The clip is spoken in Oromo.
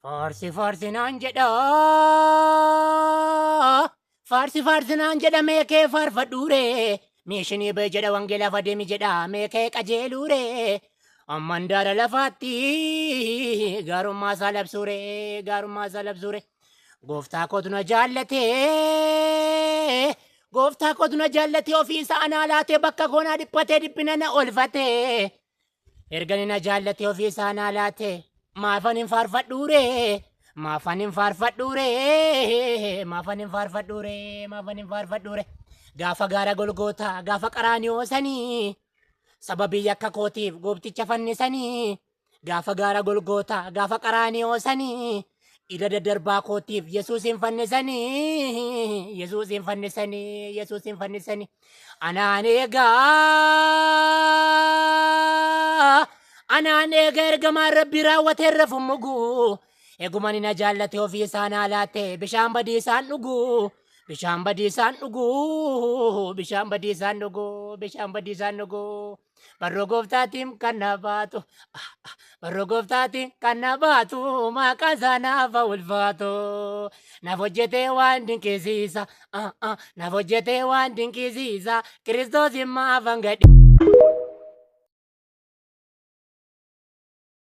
Faarsi faarsi naan jedha. Faarsi faarsi naan jedha mee kee faarfadhuure. Meeshinii ba'e jedha wangeelaaf adeemi jedha mee kee qajeeluure. Amman daara lafaatti gaarummaa isaa labsuure gaarummaa isaa labsuure. Gooftaa kootu na jaallatee gooftaa kootu na jaallatee ofii isaa anaa laatee bakka koonaa dhiphatee dhiphina na olfatee. Erga inni na jaallatee ofii isaa naa laate maafan hin faarfadhuure maafan hin faarfadhuure maafan hin faarfadhuure maafan hin faarfadhuure gaafa gaara golgootaa gaafa qaraaniyoo sanii sababii yakka kootiif goofticha fannisanii gaafa gaara golgootaa gaafa qaraaniyoo sanii irra daddarbaa kootiif Yesuus hin fannisanii Yesuus hin fannisanii Yesuus hin fannisanii Anaan eegaa anaan eega ergamaan rabbii raawwatee irra fummugu eeguma ni na jaallate ofii isaa naa laate bishaan badii isaan dhugu bishaan badii isaan dhugu bishaan badii isaan dhugu bishaan badii isaan dhugu Barroo gooftaatiin kan na baatu barroo gooftaatiin kan na baatu maqaan isaa naaf haa ulfaatu naaf hojjetee waan dinqisiisa naaf hojjetee waan dinqisiisa Kiristoos maafan gadhi.